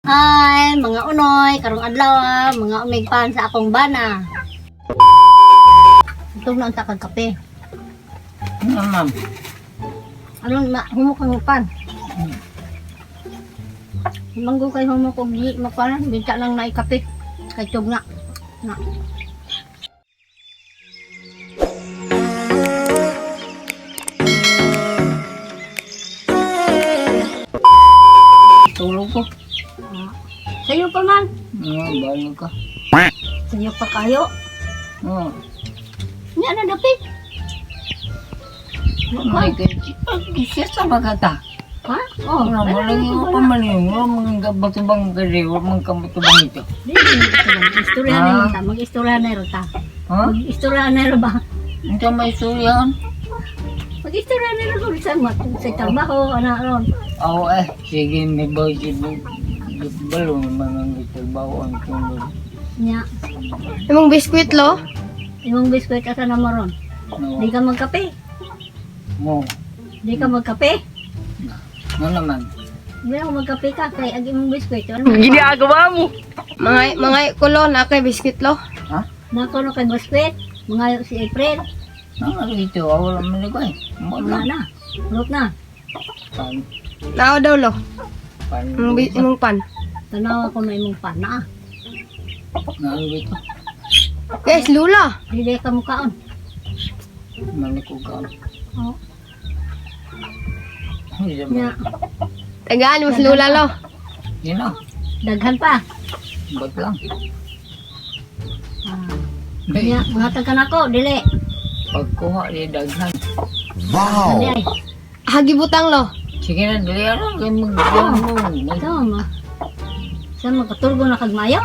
Hi, mga unoy, karong adlaw ah, mga umigpan sa akong bana. Itong na unta kag kape. Ano, ma'am? Ano na humo kang pan? Manggo kay humo kog di makuan, binta lang na kape. Kay tug na. Na. Tulog ko. Ah. Sayo pa man. Ano, bahala ka. Sayo pa kayo. Oo. Nya na dapit. May kaya siya sa bagata. Ha? Oh, Wala mo lang yung pamaling. Wala mga kabatubang kari. Wala mga kabatubang ito. Mag-istorya na Ah. yun ta. Mag-istorya na yun ta. Ha? Mag-istorya na yun ba? Ito may istoryahan. Mag-istorya na yun sa sa trabaho, ano, ano. Oo eh. Sige, may bahay si Balo naman ang trabaho ang tulog. Nya, Imong biskwit lo? imong biskwit asa na mo ron. No. Di ka magkape. Mo. Di ka magkape. No naman. Di ako magkape ka kay ag imong biskwit. Ano? Mga ko lo, na kay biskwit lo. Ha? Nako no kay biskwit. Mga si April. Ano dito? Wala man ko eh. Mo Wala lang. na. Rot na. Pan. Nao daw lo. Pan. Imong pan. Tanaw ako na imong pana. Ano dito? Guys, lula. Di di ka mukaon. Malikog ka. Oh. Hindi Nya, Tagaan mas lula lo. Yun na. daghan pa. Ba't lang? Ah. Nya, mga ka nako, dili. Pagkuha di daghan. Wow. Ay. Hagibutang lo. Sige na, dali ano. Kaya mag-mo. Ito, ma. Sa makatulgo na kagmayo.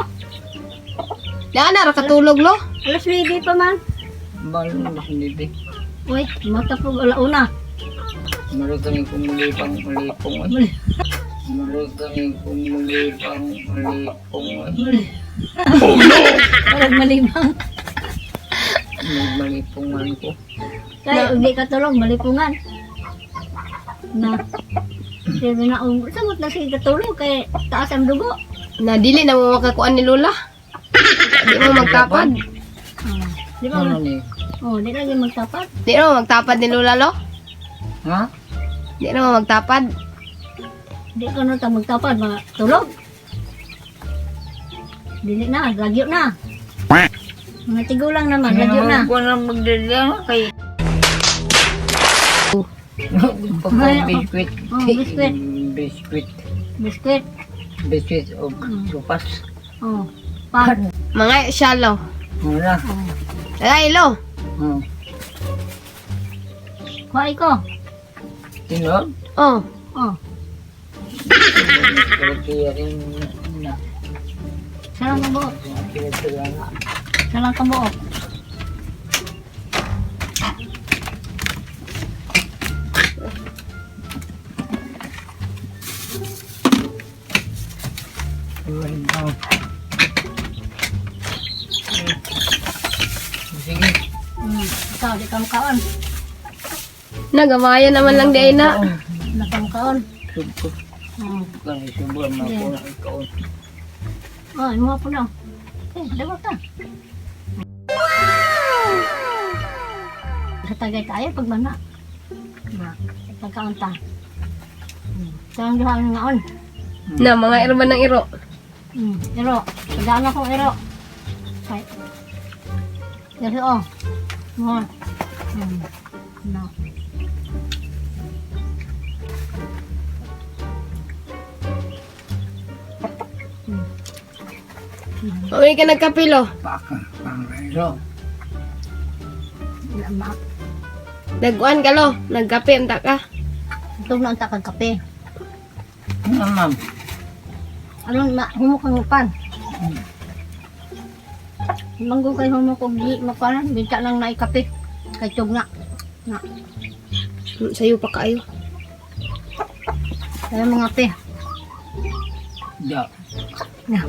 Naa na ra katulog lo. Alas 9 pa man. Balo na sindibi. Uy, matapog alauna. Mara ka ni kumulipang malipong. Mara ka ni kumulipang malipong. Parang malimang. Magmalipungan ko. Kaya hindi ka tulog, malipungan. Na. Sabi na, um, samot na sige katulog kay taas ang dugo. Na dili na mo makakuan ni lula. Di mo magtapad. Ah, di ba? Ano ni? Oh, di lagi magtapat. Di na mo magtapad ni lula lo. Ha? Di na mo magtapad. Di ka na ta magtapat, mga tulog. Dili na, lagyo na. Mga tigulang naman, lagyo na. Ko na magdala kay. Pagka biskwit. Oh, biskwit. Biskwit. Biskwit. Biskwit o supas. Oh, pan. Mga siya lo. Wala. Oh. Ay lo. Hmm. Kuha ko. Tinod? Oh. Oh, Kaya rin na. sarang kabuok. Sila na. Sarang kabuok. Sige. Ikaw, di ka mukaon. Nagamayan naman lang di ay na. Di ka mukaon. Subko. Oh, Kani subuan na ko na ikaw. oh imo po na. Eh, dawa ka. Sa tagay tayo pag mana. Na, pagkaon ta. Sarang duha ang ngaon. Na mga iro ba ng iro. Iro. Tagaan akong iro. Kay. Iro oh. Mo. No. Uy ka nagkape lo. Baka pangreso. Wala ma. Nagkuan ka lo. Nagkape unta ka. Itong na unta kag kape. Ano ma'am? Ano na humo kang pan. Manggo kay humo kog di makuan, binta lang na kape. Kay tug na. Na. Sayo pa kayo. Kaya mga pe. Da. Na.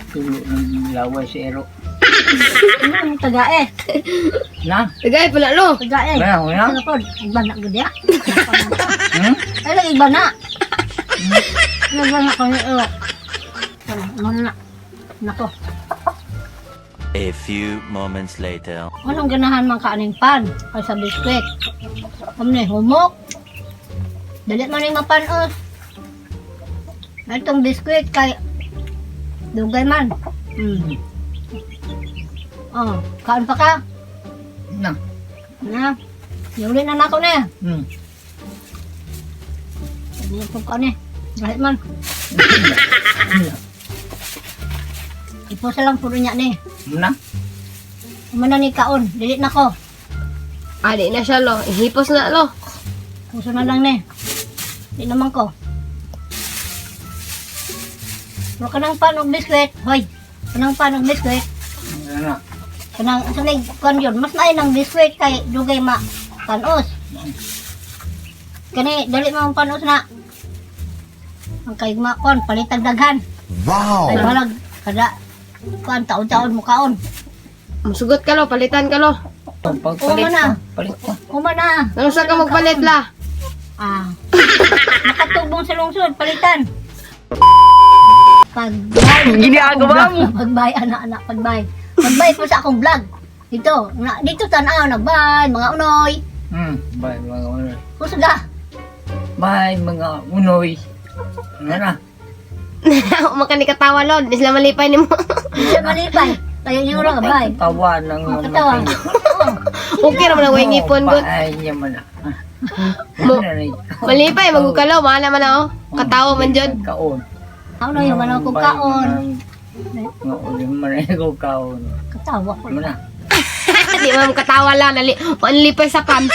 Tulo ng laway si Ero. Ano ang tagae? Na? Tagay pala lo. Tagae. Wala, wala. Ano pod? Igba na gud ya. Hmm? Ay lang igba na. Igba na ko ni iro. Nako. A few moments later. Anong ganahan man kaaning pan kaysa biskwit? Amne humok. Dali man ning mapanos. Itong biskwit kay dugay man. Oh, kaon pa ka? Na. Na. Yuli na nako na. Ano po ka ni? Dali man. Na. Ipo sa lang puro niya ni. Na. Umana ni kaon, dili na ko. Ah, di na siya lo. Ihipos na lo. Puso na lang ni. Di naman ko. Pero kanang pan og biskwit, hoy. Kanang pan og biskwit, Na. kanang sa may kan yun, mas maay ng biskwit kay dugay ma panos. Kani dali mo ang panos na. Ang kay ma kon palitag daghan. Wow! Ay balag kada kuan taon-taon mo kaon. Musugot ka lo, palitan ka lo. Pagpalit Oo, na. ko. Palit ko. Uma na. Ano sa ka magpalit la? Ah. Nakatubong sa lungsod, palitan. Pagbay. Ginagawa mo. Pagbay, anak-anak, pagbay. Pagbay po sa akong vlog. Dito, na, dito tanaw, nagbay, mga unoy. Bye mga unoy. Kusga. Bye mga unoy. Na na. Makani katawa lo, di sila malipay nimo. Sa malipay. Kayo niyo lang, bay. Tawa ng Ang katawa. Oo. Okay ra man ang way ngipon gud. Ay, niya man na. Mo- Malipay magukalo, mahala man ako. Katawa man jud. Kaon. Ako na yung manang kong kaon. Nga uli man ako kaon. Katawa ko. Muna. Di man katawa la, nali manlipay sa pan.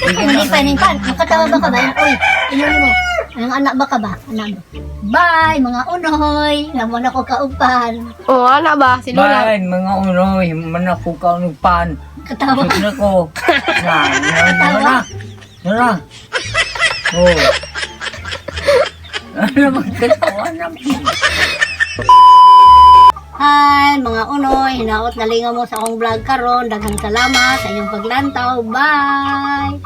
Malipay ning pan. Nakatawa ba ka ba? Uy, inunin mo. Ang anak ba ka ba? Anak ba? Bye, mga unoy. Naman ako kaupan. Oh, ana ba si Lola? Bye mga unoy, man ako kaon ng pan. Katawa. Busog na ko. Na, na, na, na. Na, na. Oh. Ano ba katawa na? Hi, mga unoy. Hinaot na lingaw mo sa akong vlog karon. Daghang salamat sa inyong paglantaw. Bye!